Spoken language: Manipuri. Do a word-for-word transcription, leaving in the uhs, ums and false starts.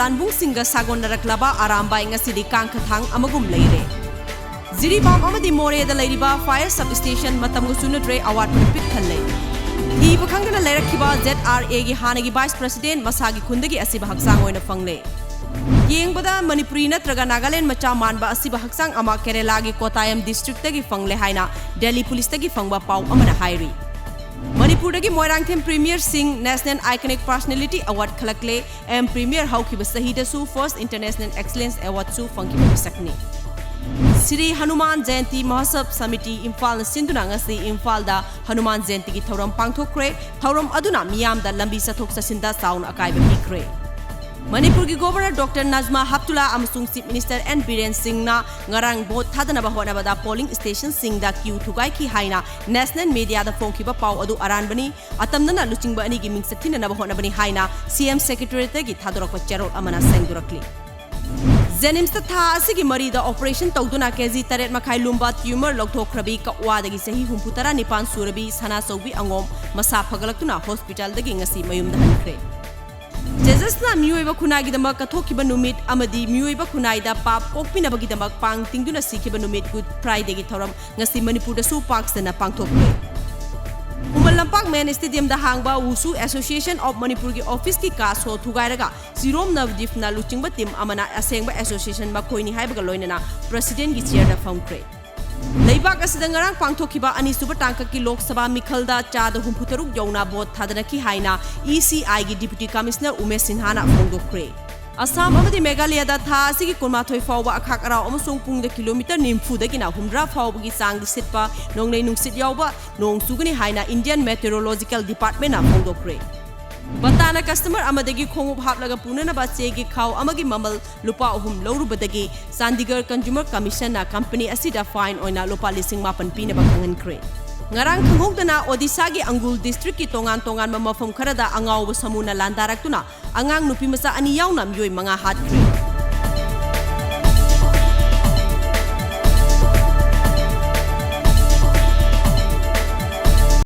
ꯂꯥꯟꯕꯨꯡꯁꯤꯡꯒ ꯁꯥꯒꯣꯟꯅꯔꯛꯂꯕ ꯑꯔꯥꯝꯕꯥꯏ ꯉꯁꯤꯗꯤ ꯀꯥꯡꯈꯊꯥꯡ ꯑꯃꯒꯨꯝ ꯂꯩꯔꯦ꯫ ꯖꯤꯔꯤꯕꯥꯝ ꯑꯃꯗꯤ ꯃꯣꯔꯦꯗ ꯂꯩꯔꯤꯕ fire sub station ꯃꯇꯝꯒ ꯆꯨꯅꯗ꯭ꯔꯦ, ꯑꯋꯥꯠꯄꯅ ꯄꯤꯛ ꯊꯜꯂꯦ꯫ ꯊꯤꯕ ꯈꯪꯗꯅ ꯂꯩꯔꯛꯈꯤꯕ ZRA ꯒꯤ ꯍꯥꯟꯅꯒꯤ vice president ꯃꯁꯥꯒꯤ ꯈꯨꯟꯗꯒꯤ ꯑꯁꯤꯕ ꯍꯛꯆꯥꯡ ꯑꯣꯏꯅ ꯐꯪꯂꯦ꯫ ꯌꯦꯡꯕꯗ ꯃꯅꯤꯄꯨꯔꯤ ꯅꯠꯇ꯭ꯔꯒ ꯅꯥꯒꯥꯂꯦꯟ ꯃꯆꯥ ꯃꯥꯟꯕ ꯑꯁꯤꯕ ꯍꯛꯆꯥꯡ ꯑꯃ ꯀꯦꯔꯦꯂꯥꯒꯤ ꯀꯣꯇꯥꯌꯝ district ꯇꯒꯤ ꯐꯪꯂꯦ ꯍꯥꯏꯅ ꯗꯦꯜꯂꯤ ꯄꯨꯂꯤꯁꯇꯒꯤ ꯐꯪꯕ ꯄꯥꯎ ꯑꯃꯅ ꯍꯥꯏꯔꯤ꯫ ꯃꯅꯤꯄꯨꯔꯗꯒꯤ Moirangthem Premier Singh National Iconic Personality Award ꯈꯜꯂꯛꯂꯦ꯫ ꯑꯦꯝ ꯄ꯭ꯔꯤꯃꯤꯌꯔ ꯍꯧꯈꯤꯕ ꯆꯍꯤꯗꯁꯨ First International Excellence Award ꯁꯨ ꯐꯪꯈꯤꯕ ꯃꯤꯁꯛꯅꯤ꯫ ꯁ꯭ꯔꯤ ꯍꯅꯨꯃꯥꯟ ꯖꯌꯟꯇꯤ ꯃꯍꯣꯠꯁꯕ ꯁꯃꯤꯇꯤ ꯏꯝꯐꯥꯜꯅ ꯁꯤꯟꯗꯨꯅ ꯉꯁꯤ ꯏꯝꯐꯥꯜꯗ ꯍꯅꯨꯃꯥꯟ ꯖꯌꯟꯇꯤꯒꯤ ꯊꯧꯔꯝ ꯄꯥꯡꯊꯣꯛꯈ꯭ꯔꯦ꯫ ꯊꯧꯔꯝ ꯑꯗꯨꯅ ꯃꯤꯌꯥꯝꯗ ꯂꯝꯕꯤ ꯆꯠꯊꯣꯛ ꯆꯠꯁꯤꯟꯗ ꯆꯥꯎꯅ ꯑꯀꯥꯏꯕ ꯄꯤꯈ꯭ꯔꯦ꯫ ꯃꯅꯤꯄꯨꯔꯒꯤ Governor Doctor ꯅꯖꯃꯥ ꯍꯦꯞꯇꯨꯂꯥ ꯑꯃꯁꯨꯡ Chief Minister N ꯕꯤꯔꯦꯟ ꯁꯤꯡꯅ ꯉꯔꯥꯡ ꯚꯣꯠ ꯊꯥꯗꯅꯕ ꯍꯣꯠꯅꯕꯗ polling station ꯁꯤꯡꯗ queue ꯊꯨꯒꯥꯏꯈꯤ ꯍꯥꯏꯅ national media ꯗ ꯐꯣꯡꯈꯤꯕ ꯄꯥꯎ ꯑꯗꯨ ꯑꯔꯥꯟꯕꯅꯤ꯫ ꯑꯇꯝꯅꯅ ꯂꯨꯆꯤꯡꯕ ꯑꯅꯤꯒꯤ ꯃꯤꯡꯆꯠ ꯊꯤꯅꯅꯕ ꯍꯣꯠꯅꯕꯅꯤ ꯍꯥꯏꯅ C M Secretariat ꯇꯒꯤ ꯊꯥꯗꯣꯔꯛꯄ ꯆꯦꯔꯣꯜ ꯑꯃꯅ ꯁꯦꯡꯗꯣꯔꯛꯂꯤ꯫ JNIMS ꯇ ꯊꯥ ꯑꯁꯤꯒꯤ ꯃꯔꯤꯗ operation ꯇꯧꯗꯨꯅ K G ꯇꯔꯦꯠ ꯃꯈꯥꯏ ꯂꯨꯝꯕ tumor ꯂꯧꯊꯣꯛꯈ꯭ꯔꯕꯤ ꯀꯛꯋꯥꯗꯒꯤ ꯆꯍꯤ ꯍꯨꯝꯐꯨ ꯇꯔꯥ ꯅꯤꯄꯥꯟ ꯁꯨꯔꯕꯤ ꯁꯅꯥꯆꯧꯕꯤ ꯑꯉꯣꯝ ꯃꯁꯥ ꯐꯒꯠꯂꯛꯇꯨꯅ hospital ꯗꯒꯤ ꯉꯁꯤ ꯃꯌꯨꯝꯗ ꯍꯟꯈ꯭ꯔꯦ꯫ ꯖꯤꯖꯁꯅ ꯃꯤꯑꯣꯏꯕ ꯈꯨꯟꯅꯥꯏꯒꯤꯗꯃꯛ ꯀꯠꯊꯣꯛꯈꯤꯕ ꯅꯨꯃꯤꯠ ꯑꯃꯗꯤ ꯃꯤꯑꯣꯏꯕ ꯈꯨꯟꯅꯥꯏꯗ ꯄꯥꯞ ꯀꯣꯛꯄꯤꯅꯕꯒꯤꯗꯃꯛ ꯄꯥꯡ ꯇꯤꯡꯗꯨꯅ ꯁꯤꯈꯤꯕ ꯅꯨꯃꯤꯠ Good Friday ꯒꯤ ꯊꯧꯔꯝ ꯉꯁꯤ ꯃꯅꯤꯄꯨꯔꯗꯁꯨ ꯄꯥꯛ ꯁꯟꯅ ꯄꯥꯡꯊꯣꯛꯈ꯭ꯔꯦ꯫ ꯈꯨꯃꯟ ꯂꯝꯄꯥꯛ main stadium ꯗ ꯍꯥꯡꯕ Wushu Association of ꯃꯅꯤꯄꯨꯔꯒꯤ office ꯀꯤ ꯀꯥ ꯁꯣ ꯊꯨꯒꯥꯏꯔꯒ ꯁꯤꯔꯣꯝ ꯅꯕꯗꯤꯞꯅ ꯂꯨꯆꯤꯡꯕ team ꯑꯃꯅ ꯑꯁꯦꯡꯕ association ꯃꯈꯣꯏꯅꯤ ꯍꯥꯏꯕꯒ ꯂꯣꯏꯅꯅ president ꯒꯤ chair ꯗ ꯐꯝꯈ꯭ꯔꯦ꯫ ꯂꯩꯕꯥꯛ ꯑꯁꯤꯗ ꯉꯔꯥꯡ ꯄꯥꯡꯊꯣꯛꯈꯤꯕ ꯑꯅꯤꯁꯨꯕ ꯇꯥꯡꯀꯛꯀꯤ ꯂꯣꯛ ꯁꯚꯥ ꯃꯤꯈꯜꯗ ꯆꯥꯗ ꯍꯨꯝꯐꯨ ꯇꯔꯨꯛ ꯌꯧꯅ ꯚꯣꯠ ꯊꯥꯗꯅꯈꯤ ꯍꯥꯏꯅ E C I ꯒꯤ Deputy Commissioner ꯎꯃꯦꯁ ꯁꯤꯟꯍꯥꯅ ꯐꯣꯡꯗꯣꯛꯈ꯭ꯔꯦ꯫ ꯑꯁꯥꯝ ꯑꯃꯗꯤ ꯃꯦꯘꯥꯂꯌꯥꯗ ꯊꯥ ꯑꯁꯤꯒꯤ ꯀꯨꯟꯃꯥꯊꯣꯏ ꯐꯥꯎꯕ ꯑꯈꯥꯛ ꯑꯔꯥꯎ ꯑꯃꯁꯨꯡ ꯄꯨꯡꯗ kilometre ꯅꯤꯐꯨꯗꯒꯤꯅ ꯍꯨꯝꯗ꯭ꯔꯥ ꯐꯥꯎꯕꯒꯤ ꯆꯥꯡꯗ ꯁꯤꯠꯄ ꯅꯣꯡꯂꯩ ꯅꯨꯡꯁꯤꯠ ꯌꯥꯎꯕ ꯅꯣꯡ ꯆꯨꯒꯅꯤ ꯍꯥꯏꯅ Indian Meteorological Department ꯅ ꯐꯣꯡꯗꯣꯛꯈ꯭ꯔꯦ꯫ ꯕꯇꯥꯅ customer ꯑꯃꯗꯒꯤ ꯈꯣꯡꯎꯞ ꯍꯥꯞꯂꯒ ꯄꯨꯅꯅꯕ ꯆꯦꯒꯤ ꯈꯥꯎ ꯑꯃꯒꯤ ꯃꯃꯜ ꯂꯨꯄꯥ ꯑꯍꯨꯝ ꯂꯧꯔꯨꯕꯗꯒꯤ ꯆꯥꯟꯗꯤꯒꯔ Consumer Commission ꯅ company ꯑꯁꯤꯗ fine ꯑꯣꯏꯅ ꯂꯨꯄꯥ ꯂꯤꯁꯤꯡ ꯃꯥꯄꯟ ꯄꯤꯅꯕ ꯈꯪꯍꯟꯈ꯭ꯔꯦ꯫ ꯉꯔꯥꯡ ꯈꯪꯍꯧꯗꯅ ꯑꯣꯗꯤꯁꯥꯒꯤ ꯑꯪꯒꯨꯜ district ꯀꯤ ꯇꯣꯉꯥꯟ ꯇꯣꯉꯥꯟꯕ ꯃꯐꯝ ꯈꯔꯗ ꯑꯉꯥꯎꯕ ꯁꯃꯨꯅ ꯂꯥꯟꯗꯥꯔꯛꯇꯨꯅ ꯑꯉꯥꯡ ꯅꯨꯄꯤ ꯃꯆꯥ ꯑꯅꯤ ꯌꯥꯎꯅ ꯃꯤꯑꯣꯏ ꯃꯉꯥ ꯍꯥꯠꯈ꯭ꯔꯦ꯫